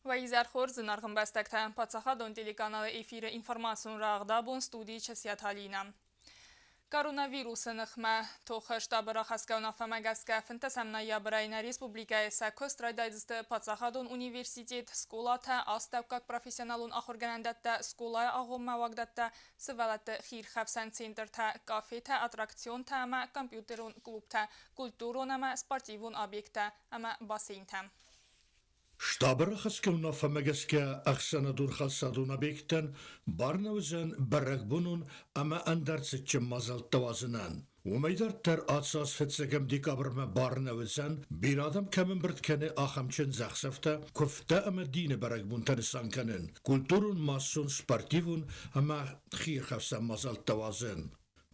Уӕ изӕр хорз, зынаргъ ӕмбӕстӕгтӕ! Паддзахадон телеканалы эфиры информацион рӕгъд абон студийы Часиаты Алинӕ. Коронавирусы ныхмӕ тохы штабы рахӕсгӕ уынаффӕмӕ гӕсгӕ 15 ноябрӕй нӕ республикӕйы сӕ куыст райдайдзысты паддзахадон университет, скъолатӕ, астӕуккаг профессионалон ахуыргӕнӕндӕттӕ, скъолайы агъоммӕ уагдӕттӕ, сывӕллӕтты хиирхӕфсӕн центртӕ, кафетӕ, аттракционтӕ ӕмӕ компьютерон клубтӕ, культурон ӕмӕ спортивон объекттӕ ӕмӕ бассейнтӕ. Штабы рахӕсгӕ уынаффӕмӕ гӕсгӕ ӕхсӕнадон хӕлцадон объекттӕн бар нӕ уыдзӕн бӕрӕгбонон ӕмӕ ӕндӕр цытджын мадзӕлттӕ уадзынӕн. Уымӕй дарддӕр ацы аз фыццӕгӕм декабрмӕ бар нӕ уыдзӕн, бирӕ адӕм кӕм ӕмбырд кӕны, ахӕм чындзӕхсӕвтӕ, куывдтӕ ӕмӕ дины бӕрӕгбонтӕ нысан кӕнын, культурон, массон, спортивон ӕмӕ хиирхӕфсӕн мадзӕлттӕ уадзын.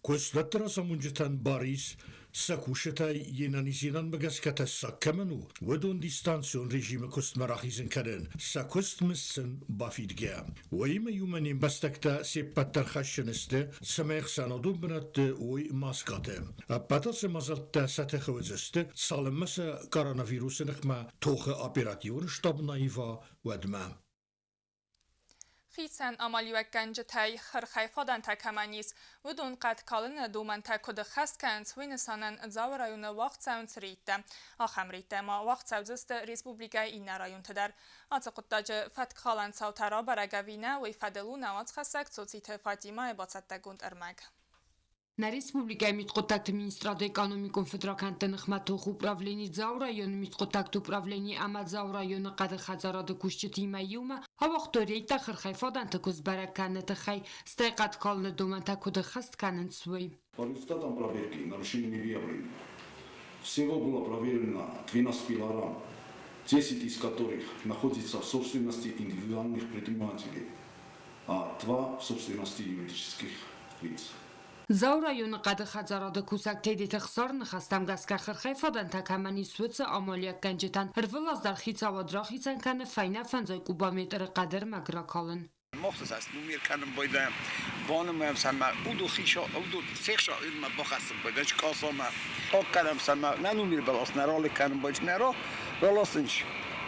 Куыстуӕтты разамонджытӕн бар ис, сӕ кусджытӕй йе нӕниздзинадмӕ гӕсгӕ тӕссаг кӕмӕн у, уыдон дистанцион режимы куыстмӕ рахизын кӕнын, сӕ куыстмызд сын бафидгӕ. Уыимӕ иумӕ не мбӕстӕгтӕ се ппӕт дӕр хӕсджын сты, цӕмӕй ӕхсӕнадон бынӕтты уой маскӕтӕ. Ӕппӕт ацы мадзӕлттӕ сӕ тыхы уыдзысты, цалынмӕ сӕ коронавирусы ныхмӕ тохы оперативон штаб нӕ ива, уӕдмӕ. Хицӕн амалиуӕггӕнджытӕй хырхӕй фадӕнтӕ кӕмӕн ис, уыдон хъӕд калыны домӕнтӕ куыд ӕххӕст кӕнынц, уый нысанӕн Дзауы районы уагъд цӕуынц рейдтӕ. Ахӕм рейдтӕ ма уагъд цӕудзысты республикӕйы иннӕ районты дӕр. Ацы хъуыддаджы фӕткхалӕн цаутӕ рабӕрӕг ӕви нӕ, уый фӕдыл у нӕ уацхӕссӕг Цоциты Фатимӕйы бацӕттӕгонд ӕрмӕг. Нӕ республикӕйы мидхъуыддӕгты министрады экономикон фыдракӕндты ныхмӕ тохы управлени Дзауы районы мидхъуыддӕгты управлени ӕмӕ Дзауы районы хъӕды хӕдзарады кусджытимӕ иумӕ ауагътой рейдтӕ хырхӕйфадӕнты куыст бӕрӕг кӕныны тыххӕй, стӕй хъӕд калыны домӕнтӕ куыд ӕххӕст кӕнынц, уый. По результатам проверки нарушений не выявлено. Всего было проверено 12 пилорам, 10 из которых находятся в собственности индивидуальных предпринимателей, а 2 в собственности юридических лиц. Дзауы районы хъӕды хӕдзарады кусӕг Тедеты Хсар ныхӕстӕм гӕсгӕ хырхӕй фадӕнтӕ кӕмӕн ис, уыцы амалиуӕггӕнджытӕн ӕрвылаз дӕр хицауад рахицӕн кӕны фӕйнӕ фӕндзай кубометры хъӕдӕрмӕг ракалын. Мохтасаст нумир кӕнын байдайӕм, банымайӕм сӕмӕ, уыдон хиса, уыдон сехса ирмӕ бахӕссын байдайӕм, касамӕ, хъахъхъӕнӕм сӕмӕ, нӕ нумир бӕлас нӕ ралыг кӕнын байдайӕм, нӕ раласынч.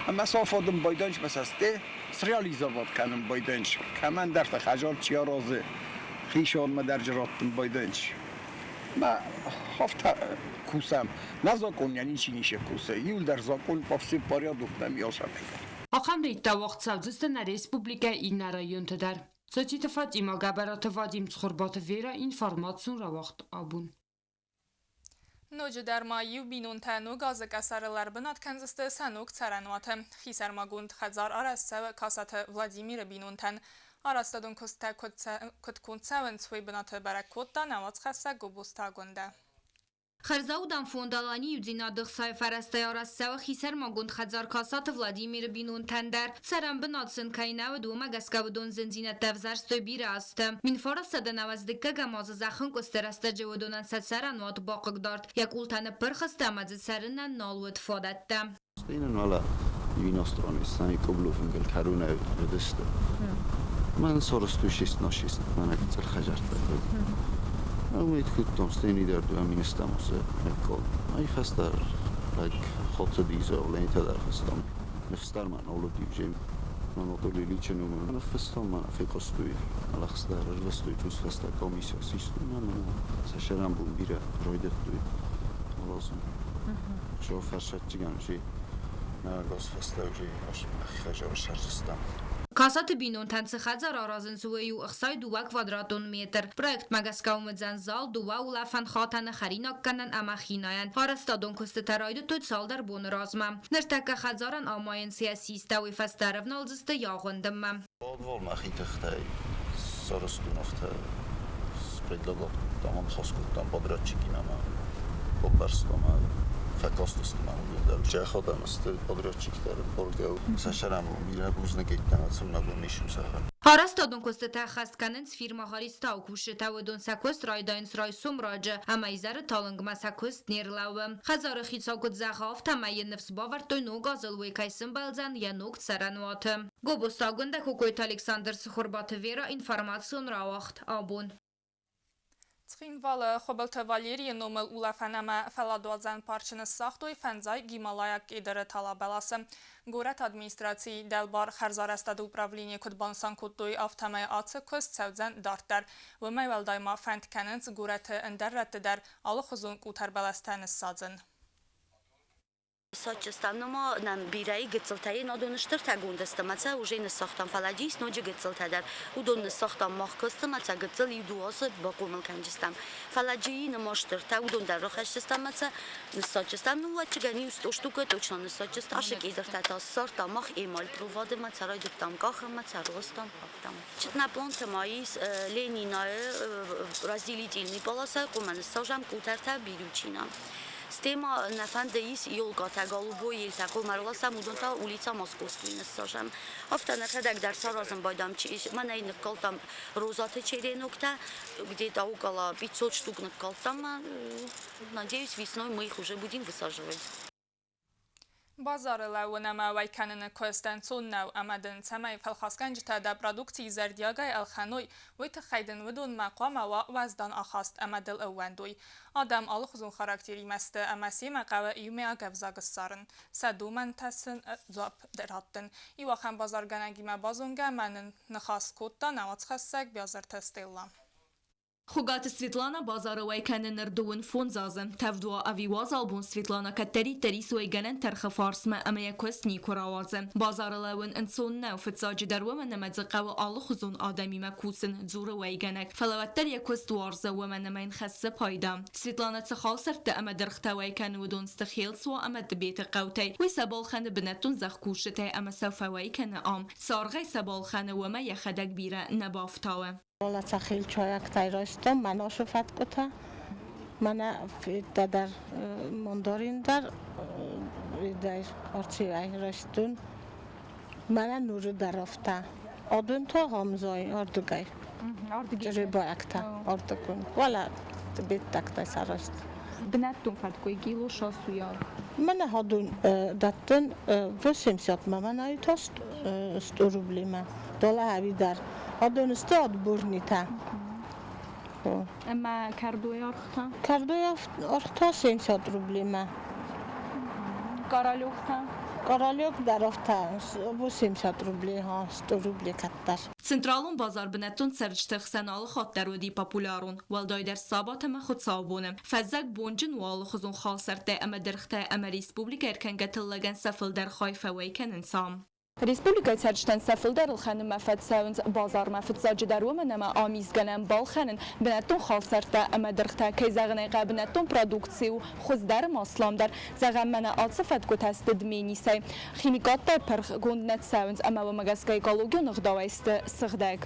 Ӕмӕ сафадын байдайынч мӕ сӕсте среализовать кӕнын байдайынч. Кӕмӕндӕрты хӕдзар чи аразы, хицауадмӕ дӕр раттын байдайынц. Мӕ афтӕ кусӕм. Нӕ закъонӕн ничи ницы кусы. Иуылдӕр закъон по всем порядок нӕм ялсамӕй. Ахӕм рейдтӕ уагъд цӕудзысты нӕ республикӕйы иннӕ районты дӕр. Цоциты Фатимӕ, Гӕбӕраты Вадим, Цхуырбаты Верӕ, информацион рауагъд абон. Ноджыдӕр ма иу бинонтӕ ног азы къӕсӕрыл ӕрбынат кӕндзысты сӕ ног цӕрӕнуаты. Хисӕрмагонд хӕдзар арӕзт цӕуы Касаты Владимиры бинонтӕн. Арӕзтадон куысттӕ куыд конд цӕуынц, уый бынаты бӕрӕг кодта нӕ уацхӕссӕг Гобозты Агуындӕ. Хӕрзаудӕн фонд Алани иудзинады ӕхцайы фӕрӕзтӕй арӕзт цӕуы хисӕрмагонд хӕдзар Касаты Владимиры бинонтӕн дӕр. Цӕрӕнбынат сын кӕй нӕ уыд, уымӕ гӕсгӕ уыдон зындзинӕдтӕ ӕвзӕрстой бирӕ азты. 1990 дыккӕгӕм азы зӕххӕнкъуысты рӕстӕджы уыдонӕн сӕ цӕрӕнуат бахъыгдард, йӕ къултӕ ныппырх сты ӕмӕ дзы цӕрынӕн нал уыд фадӕттӕ. Стӕй 99 кублуфынгыл кӕронӕй уыдысты. Мӕн соростуй шест-на-шест, мӕнӕ гыццыл хӕдзӕрттӕ код. Уый кодтон, стӕй нидӕр дыууӕ министамосы ӕккол. Ай фӕстӕр лӕг хотыди заявлениетӕ дӕр фыстон. Ныфстар ма нолуди уже Анатолий Ильичы номыл ныффыстон, мӕнӕ фехъуыстой, лӕгъстӕ ӕрвыстой цъус фӕстӕ комиссия систой мӕ, сӕ сӕрӕнбон бирӕ райдыдтой аразын. Шо фӕрсӕдджыгӕн уже гос фӕстӕ уже хӕзӕр сӕрзыстам. Касаты бинонтӕн цы хӕдзар аразынц, уый у 62 квадратон метр. Проектмӕ гӕсгӕ уымыдзӕн зал, дыууӕ улӕфӕн хатӕны, хӕринаггӕнӕн ӕмӕ хинайӕн. Арӕзтадон куыстытӕ райдыдтой цалдӕр боны размӕ. Ныртӕккӕ хӕдзарӕн амайынц йӕ систӕ, уый фӕстӕ ӕрӕвналдзысты йӕ агъуындынмӕ. Подвал мӕхи тыхтӕй сарӕзтон афтӕ спредлагал кодтам, ныхас кодтам подрядчикимӕ ӕмӕ баппӕрстам фӕкастысты мӕм уыдон дӕр. Сӕхӕдӕг сты подрядчиктӕ боргӕ сӕ сӕрӕнбон бирӕ бузныг ӕцӕг мӕ бон ис сӕхӕн. Арӕзтадон куыстытӕ ӕххӕст кӕнынц фирмӕ Харистау кусджытӕ, уыдон сӕ куыст райдайынц райсом раджы ӕмӕ изӕры талынгмӕ сӕ куыст не рлӕууы. Хӕдзары хицау куыд зӕгъы, афтӕмӕй йын ныфс бавӕрдтой ног азыл уый кӕй сымбӕлдзӕн йӕ ног цӕрӕнуаты. Гобозты Агуындӕ, Кокойты Александр, Цхуырбаты Вера, информацион рауагъд абон. Цхинвалы Хуыбылты Валерийы номыл улӕфӕн ӕмӕ фӕлладуадзӕн парчы ныссагътой фӕндзай гималайаг кедры талабӕласы. Горӕты администрацийы дӕлбар хӕрзарӕзтады управленийы куыд банысан кодтой, афтӕмӕй ацы куыст цӕудзӕн дарддӕр. Уымӕй уӕлдай ма фӕнд кӕнынц горӕты ӕндӕр рӕтты дӕр алыхуызон къутӕрбӕлӕстӕ ныссадзын. Соччыстӕм, ну ма нӕм бирӕйы гыццылтӕ уыдон стыртӕгонд сты ӕмӕ сӕ уже ныссагътам, фӕлӕ ис ноджы гыццылтӕ дӕр. Уыдон ныссагътам мах куысты ӕмӕ сӕ гыццыл иу дыууӕ азы бахъомыл кӕнджыстӕм. Фӕлӕ джийы ныма стыртӕ, уыдон дӕр рахӕсдзыстӕм ӕмӕ сӕ ныссадджыстӕм. Ну, ӕвӕццӕгӕн иу сто штукӕ точно ныссадджыстӕм. Ашы кедыртӕ та ссардтам мах эмаль проводы ӕмӕ сӕ райдыдтам къахын ӕмӕ сӕ ростам, хафтам. На планты ма ис Ленинайы разделительный полоса, хъуымӕ ныссажӕм къутӕртӕ Бирючина. Стӕй ма нӕ фӕнды ис елкатӕ, голубой елтӕ, хъуымӕ ӕрласӕм, уыдон та улица Московский ныссажӕм. Афтӕ нӕхӕдӕг дӕр саразын байдам, мӕнӕй ныккалдтам розаты череноктӕ, где-то около 500 штук ныккалдтам. Надеюсь, весной мы их уже будем высаживать. Базары лӕууын ӕмӕ уӕй кӕныны куыст ӕнцон нӕу ӕмӕ дын цӕмӕй фӕлхасгӕнджытӕ дӕ продукцийы зӕрдиагӕй ӕлхӕной, уый тыххӕй дын уыдонмӕ хъуамӕ уа уӕздан ахаст ӕмӕ дыл ӕууӕндой. Адӕм алыхуызон характеримӕ сты ӕмӕ семӕ хъӕуы иумӕйаг ӕвзаг ссарын, сӕ домӕнтӕ сын дзуапп раттын. Иу ахӕм базаргӕнӕгимӕ базонгӕ ӕмӕ нын ныхас кодта нӕ уацхӕссӕг Биазырты Стелла. Хуыгаты Светлана базары уӕй кӕны ныр 35 азы. Тӕвд уа ӕви уазал бон Светлана кӕддӕриддӕр ис уӕйгӕнӕн тӕрхы фарсмӕ ӕмӕ йӕ куыст никуы рауадзы. Базары лӕууын ӕнцон нӕу, фыццаджыдӕр уымӕн ӕмӕ дзы хъӕуы алыхуызон адӕмимӕ кусын, дзуры уӕйгӕнӕг. Фӕлӕ уӕддӕр йӕ куыст уарзы, уымӕн ӕмӕ йын хӕссы пайда. Светлана цы халсӕрттӕ ӕмӕ дыргътӕ уӕй кӕны, уыдон сты Хелцуа ӕмӕ Тъбеты хъӕутӕй. Уый сӕ балхӕны бынӕттон зӕхкусджытӕй ӕмӕ сӕ фӕуӕй кӕны ам. Цы аргъӕй сӕ балхӕны, уымӕ йӕхӕдӕг бирӕ нӕ бафтауы. Цахилчайӕгтӕй райстам мӕнӕсы фӕткъуытӕ, мӕнӕ федтӕ дӕр мандарин дӕр арцийӕ райстон. Мӕнӕ нуры дӕр афтӕ. Адон та гъамзай ардыгӕй. Чъребайӕгтӕ ардыгон. Уӕлӕ беттӕгтӕй сарӕзт. Бынӕттон фӕткъуы кило сасуйаг. Мӕнӕ адон дӕттын 80 мӕ мӕнӕ та 100 рублимӕ. Долӕ ӕви дӕр. Адон сты отборнитӕ. Ӕмӕ кӕрдойы ӕргътӕ? Кӕрдойы ӕргътӕ 70 рублимӕ. Королек та? Королек дӕр афтӕ 80 рублей, 100 рублей кӕддӕр. Централон базар бынӕттон цӕрджыты хсӕн алы хатт дӕр уыди популярон, уӕлдайдӕр сабат ӕмӕ хуыцаубоны. Фӕззӕг бонджын у алыхуызон халсӕрттӕ ӕмӕ дыргътӕ ӕмӕ республикӕ ӕркӕнгӕ тыллӕгӕн сӕ фылдӕр хай фӕуӕй кӕнынц ам. Республикӕйы цӕрджытӕн сӕ фылдӕр ӕлхӕнынмӕ фӕцӕуынц базармӕ, фыццаджыдӕр уымӕн ӕмӕ ам ис гӕнӕн балхӕнын бынӕттон халсӕрттӕ ӕмӕ дыргътӕ, кӕй зӕгъын ӕй хъӕуы, бынӕттон продукци у хуыздӕр ӕмӕ асламдӕр. Зӕгъӕм, мӕнӕ ацы фӕткъуытӕ сты Дменисӕй. Химикаттӕй пырхгонд нӕ цӕуынц ӕмӕ уымӕ гӕсгӕ экологион ӕгъдауӕй сты сыгъдӕг.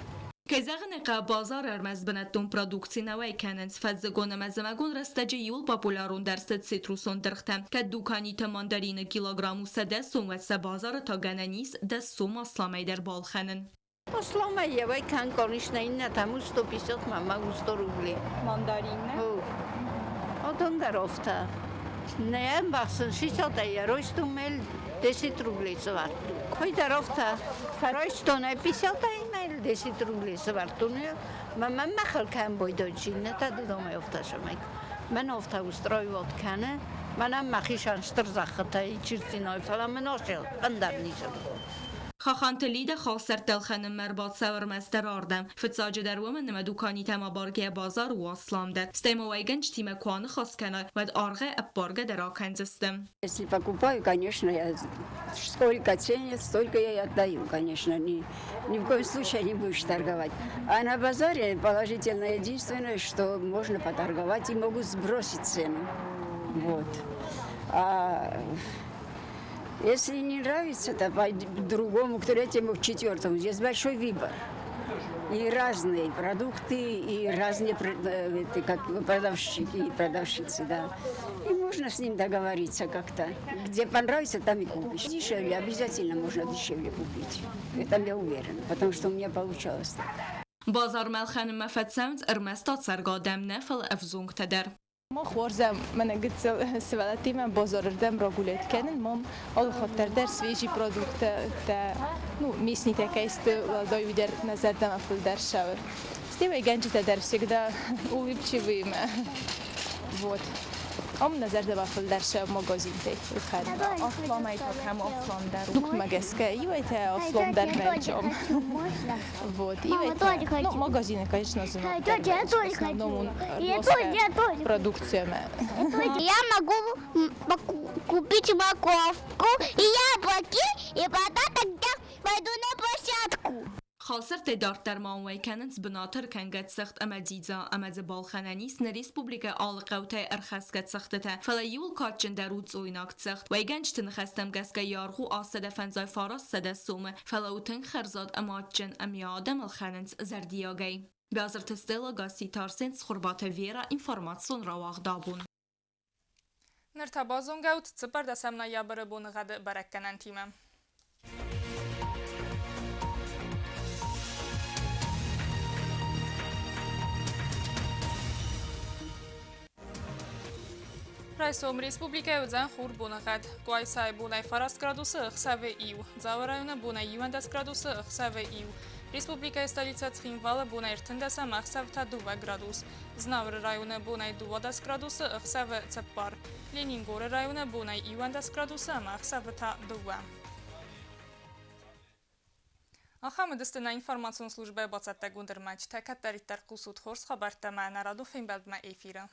Кӕй зӕгъын ӕй хъӕуы, базары ӕрмӕст бынӕттон продукци нӕ уӕй кӕнынц. Фӕззыгон ӕмӕ зымӕгон рӕстӕджы иууыл популярондӕр сты цитрусон дыргътӕ. Кӕд дуканиты мандарины килограмм у 100 сом, уӕд сӕ базары та гӕнӕн ис 10 сом асламӕй дӕр балхӕнын. Асламӕй йӕ уӕй кӕн, конечно, иннӕтӕм у 150, мӕнмӕ у 100 рублей. Мандарин нӕ? Адон дӕр афтӕ. Нӕ ӕмбӕхсын, 60-ӕй йӕ райстон мел 10 рублей сӕвӕрдтон. Уый дӕр афтӕ. Райстон ӕй 50-ӕй мел 10 рублей сӕвӕрдтон. Мӕ мӕхыл кӕм байдайдзӕн, иннӕтӕ додомӕй афтӕ сӕмӕг. Мӕн афтӕ устраивать кӕны. Мӕнӕн мӕхицӕн стыр зӕххытӕ чырдзинад, фӕлӕ мын асы ӕндӕр ницы. Хаханты Лидӕ халсӕрттӕ ӕлхӕнынмӕ ӕрбацӕуы ӕрмӕстдӕр ардӕм. Фыццаджыдӕр уымӕн ӕмӕ дуканитӕм абаргӕйӕ базар у асламдӕр. Стӕй ма уӕйгӕнджытимӕ куы аныхас кӕнай, уӕд аргъӕй ӕппаргӕ дӕр акӕндзысты. Если покупаю, конечно, я сколько ценят, столько я и отдаю, конечно. Ни в коем случае не будешь торговать. А на базаре положительно единственное, что можно поторговать и могут сбросить цену. Вот. А если не нравится, то пойди к другому, к третьему, к четвертому. Здесь большой выбор. И разные продукты, и разные это, как продавщики и продавщицы, да. И можно с ним договориться как-то. Где понравится, там и купишь. Дешевле, обязательно можно дешевле купить. В этом я уверена, потому что у меня получалось так. Базармӕ ӕлхӕнынмӕ фӕцӕуынц ӕрмӕст ацӕргӕ адӕм нӕ, фӕлӕ ӕвзонгтӕ дӕр. Мах уарзӕм мӕнӕ гыццыл сывӕллӕттимӕ базарырдӕм рагулять кӕнын. Мам алыхатт дӕр свежий продукттӕ, ну, мяснитӕ кӕй сты, уӕлдай уый дӕр нӕ зӕрдӕмӕ фылдӕр цӕуы. Стӕй уӕйгӕнджытӕ дӕр всегда улыбчивые. Вот. Ам нӕ зӕрдӕмӕ фылдӕр сӕ магазинтӕй ӕлхӕнын. Асламӕй та кӕм асламдӕр у. Дукмӕ гӕсгӕ иуӕйтӕ асламдӕр вӕййӕм. Вот. Иуӕйтӕ, ну, магазины, конечно, зынаргъдӕр в основном он продукциямӕ. Я могу купить морковку и яблоки, и потом тогда пойду на площадку. Халсартӕй дарддӕр ма уӕй кӕнынц бынаты ӕркӕнгӕ цыхт ӕмӕ дзидза ӕмӕ дзы балхӕнӕн ис нӕ республикӕйы алы хъӕутӕй ӕрхӕсгӕ цӕгъдтытӕ, фӕлӕ иууыл кадджындӕр у цъойнаг цыхт. Уӕйгӕнджыты ныхӕстӕм гӕсгӕ йӕ аргъ у 759 сомы, фӕлӕ у тынг хӕрзад ӕмӕ адджын ӕмӕ йӕ адӕм ӕлхӕнынц зӕрдиагӕй. Биазырты Стелла, Гасситы Арсен, Цхуырбаты Вера, информацион рауагъд абон. Ныр та базонгӕ ут цыппӕрдӕсӕм ноябры боныгъӕды бӕрӕггӕнӕнтимӕ. Райсом республикӕйы уыдзӕн хур боныгъӕд. Къуайсайы бонӕй 9 градусы, ӕхсӕвы иу. Дзауы районы бонӕй 11 градусы, ӕхсӕвы иу. Республикӕйы столицӕ Цхинвалы бонӕй 13 ӕхсӕв та 2 градус. Знауыры районы бонӕй 12 градусы, ӕхсӕвы цыппар. Ленингоры районы бонӕй 11 градусы ӕмӕ ӕхсӕвы та дыууӕ. Ахӕм уыдысты нӕ информацион службӕйы бацӕттӕгонд ӕрмӕджытӕ. Кӕддӕриддӕр хъусут хорз хабӕрттӕ ӕмӕ нӕ радон фембӕлдмӕ эфиры.